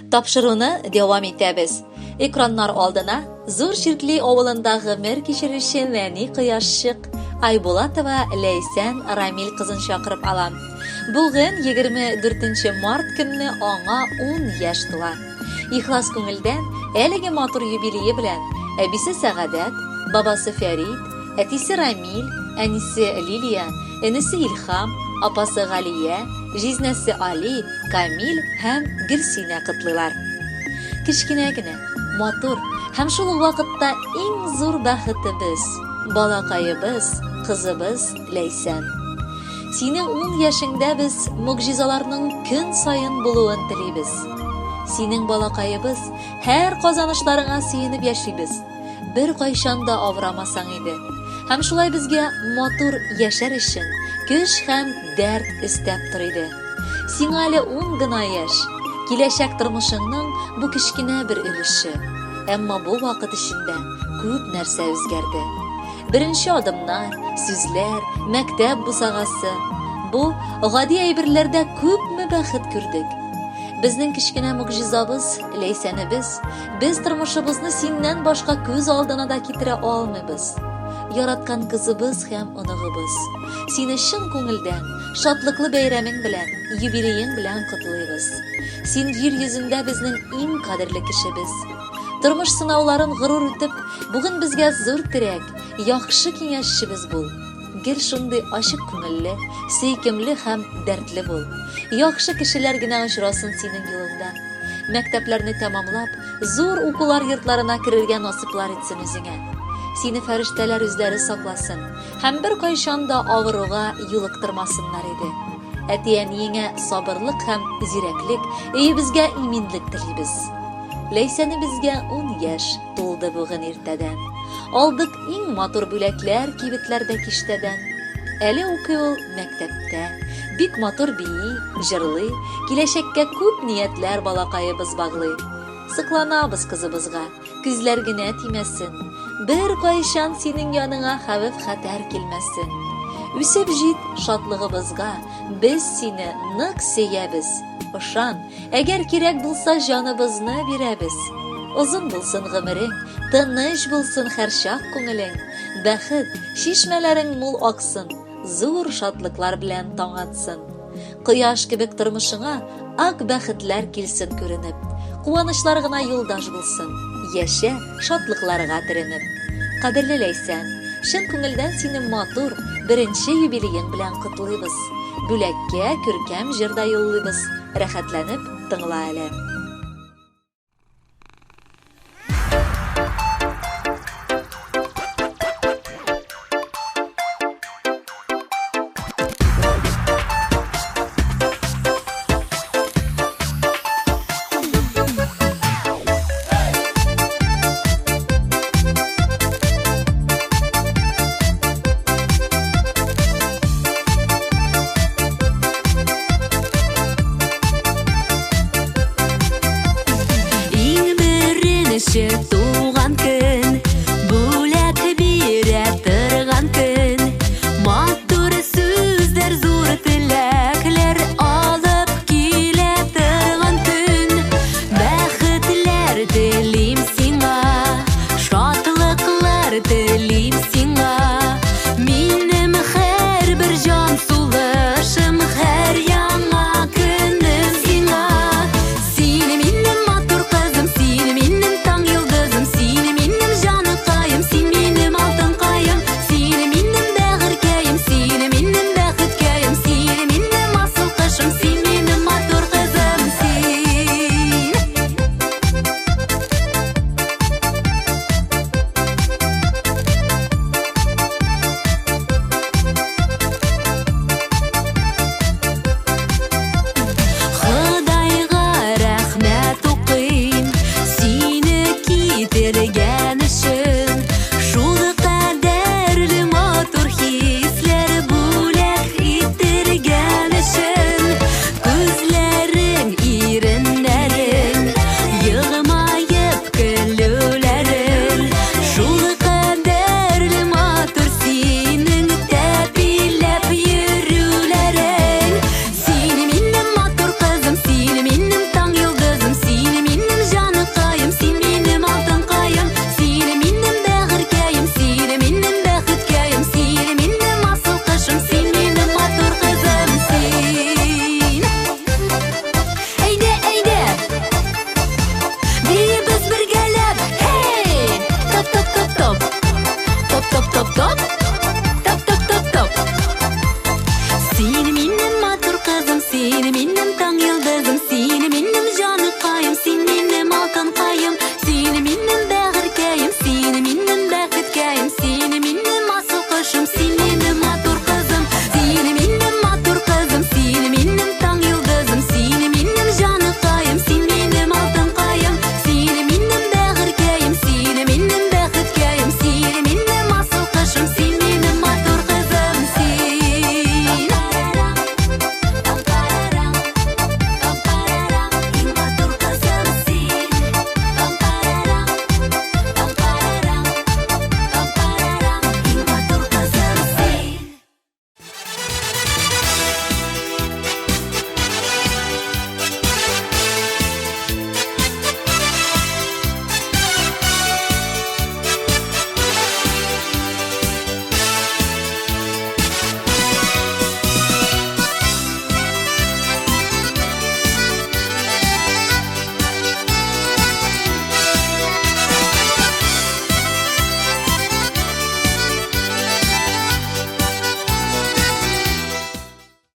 Тапшыруны дәвам итәбез. Экраннар алдына Зур Чиркли авылында гомер кичерүче нәни кояшчык Айбулатова Ләйсән Рамил кызын чакырып алам. Бүген 24 март көнне аңа 10 яшь тула. Ихлас күңелдән әлеге матур юбилее белән әбисе Сәгадәт, бабасы Фәрит, әтисе Рамил, әнисе Лилия, энесе Илхам, апасы Галия, җизнәсе Али, Камил һәм Гөлсинә котлыйлар. Кечкенә генә, матур һәм шул ук вакытта иң зур бәхетебез, балакаебыз, кызыбыз Ләйсән. Синең ун яшеңдә без могҗизаларның көн саен булуын телибез. Синең балакаебыз, һәр казанышларыңа сөенеп яшибез. Беркайчан да авырамасаң иде. Һәм шулай безгә матур яшәр өчен көч һәм дәрт өстәп тор иде. Сиңа әле ун гына яшь. Киләчәк тормышыңның бу кечкенә бер өлеше. Әмма бу вакыт эчендә күп нәрсә үзгәрде. Беренче адымнар, сүзләр, мәктәп бусагасы. Бу гади әйберләрдә күпме бәхет күрдек. Безнең кечкенә могҗизабыз, Ләйсәнебез, без тормышыбызны синнән башка күз алдына да китерә алмыйбыз. Яраткан кызыбыз һәм оныгыбыз. Сине чын күңелдән, шатлыклы бәйрәмең белән, юбилеең белән котлыйбыз. Син җир йөзендә безнең иң кадерле кешебез. Тормыш сынауларын горур үтеп, бүген безгә зур терәк, яхшы киңәшчебез бул. Гел шундый ачык күңелле, сөйкемле һәм дәртле бул. Яхшы кешеләр генә очрасын синең юлыңда. Мәктәпләрне тәмамлап, зур укулар йортларына керергә насыйплар итсен үзеңә. Сине фәрештәләр үзләре сакласын һәм беркайчан да авыруга юлыктырмасыннар иде. Әти-әниеңә сабырлык һәм зирәклек, өебезгә иминлек телибез. Ләйсәнебезгә ун яшь тулды бүген иртәдән. Алдык иң матур бүләкләр кибетләрдә киштәдән. Әле укый ул мәктәптә. Бик матур бии, җырлый, киләчәккә күп ниятләр балакаебыз баглый. Сокланабыз кызыбызга, күзләр генә тимәсен. Беркайчан синең яныңа хәвеф-хәтәр килмәсен. Үсеп җит шатлыгыбызга, без сине нык сөябез. Ышан, Әгәр кирәк булса, җаныбызны бирәбез. Озын булсын гомерең, тыныч булсын һәрчак күңелең. Бәхет, чишмәләрең мул аксын, зур шатлыклар белән таң атсын. Кояш кебек тормышыңа ак бәхетләр килсен күренеп. Куанычлар гына юлдаш булсын, яшә шатлыкларга төренеп. Кадерле Ләйсән, чын күңелдән сине матур беренче юбилеең белән котлыйбыз. Бүләккә күркәм җыр да юллыйбыз. Рәхәтләнеп тыңла әле. Иң беренче туган көн.